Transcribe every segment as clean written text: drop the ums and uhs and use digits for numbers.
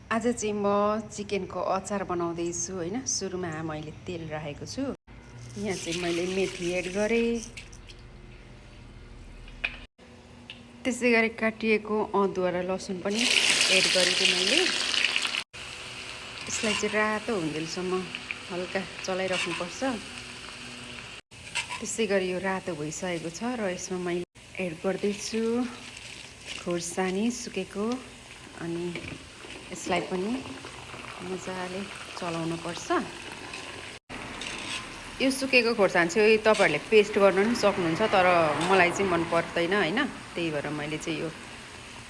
आज चाहिँ म चिकनको अचार बनाउँदैछु हैन। सुरुमा मैले तेल राखेको छु। यहाँ चाहिँ मैले मेथी एड गरेँ। त्यसै गरी काटिएको अदुवा र लसुन पनि एड गरेको मैले। यसलाई चाहिँ रातो हुन्जेलसम्म हल्का चलाइराख्नुपर्छ। त्यसै गरी यो रातो भइसकेको छ र यसमा मैले एड गर्दैछु खोर्सानी सुकेको। अनि यसलाई पनि मजाले चलाउनु पर्छ। यो सुकेको खोर्सानी चाहिँ तपाईहरुले पेस्ट गर्न पनि सक्नुहुन्छ, तर मलाई चाहिँ मन पर्दैन हैन। त्यही भएर मैले चाहिँ यो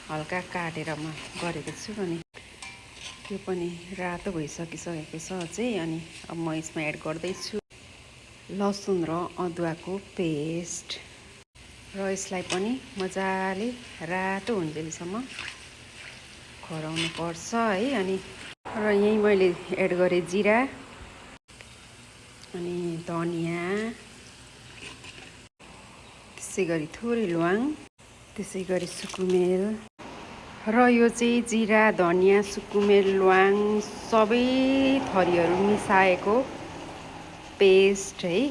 हल्का काटेर म गरेको छु। अनि यो पनि रातो भइसकिसकेको छ चाहिँ। अनि अब म यसमा एड गर्दैछु लसुन र अदुवाको पेस्ट र यसलाई पनि मजाले रातो हुन्जेलसम्म खराउनु पर्छ है। अनि र यही मैले एड गरेँ जिरा अनि धनिया, त्यसै गरी थोरै ल्वाङ, त्यसै गरी सुकुमेल र यो चाहिँ जिरा, धनिया, सुकुमेल, ल्वाङ सबै थरीहरू मिसाएको पेस्ट है।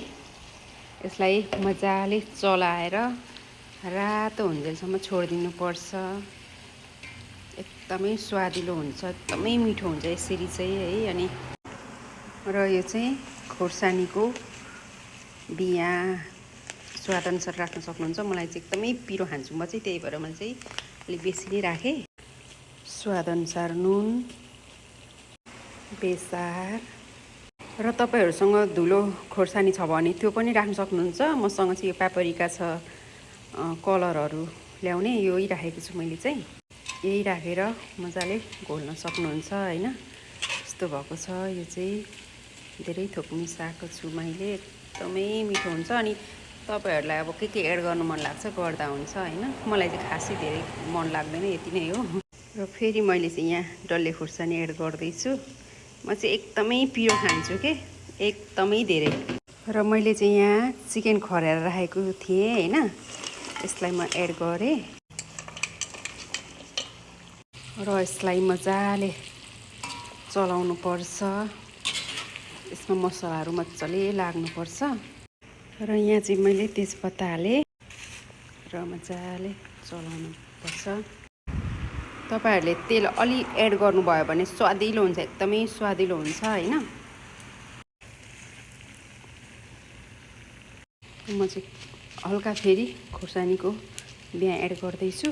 यसलाई मजाले चलाएर रातो हुन्जेलसम्म छोडिदिनु पर्छ। एकदमै स्वादिलो हुन्छ, एकदमै मिठो हुन्छ यसरी चाहिँ है। अनि र यो चाहिँ खोर्सानीको बिया स्वादअनुसार राख्न सक्नुहुन्छ। मलाई चाहिँ एकदमै पिरो खान्छु म चाहिँ, त्यही भएर मैले चाहिँ अलिक बेसी नै राखेँ। स्वादअनुसार नुन, बेसार र तपाईहरुसँग धुलो खोर्सानी छ भने त्यो पनि राख्न सक्नुहुन्छ। मसँग चाहिँ यो पापरिका छ कलरहरू ल्याउने, यही राखेको छु मैले चाहिँ। यही राखेर मजाले घोल्न सक्नुहुन्छ हैन। यस्तो भएको छ। यो चाहिँ धेरै थोक मिसाएको छु मैले, एकदमै मिठो हुन्छ। अनि तपाईहरुलाई अब के एड गर्न मन लाग्छ गर्दा हुन्छ हैन। मलाई चाहिँ खासै धेरै मन लाग्दैन, यति नै हो। र फेरि मैले चाहिँ यहाँ डल्ले खुर्सानी एड गर्दैछु। म चाहिँ एकदमै पिरो खान्छु के, एकदमै धेरै। र मैले चाहिँ यहाँ चिकन खर्याएर राखेको थिएँ हैन, यसलाई म एड गरेँ र यसलाई मजाले चलाउनु पर्छ। यसमा मसलाहरू मजाले लाग्नुपर्छ। र यहाँ चाहिँ मैले तेजपत्ता हालेँ र मजाले चलाउनु पर्छ। तपाईहरुले तेल अलि एड गर्नुभयो भने स्वादिलो हुन्छ, एकदमै स्वादिलो हुन्छ हैन। म चाहिँ हल्का फेरि खोर्सानीको बिया एड गर्दैछु।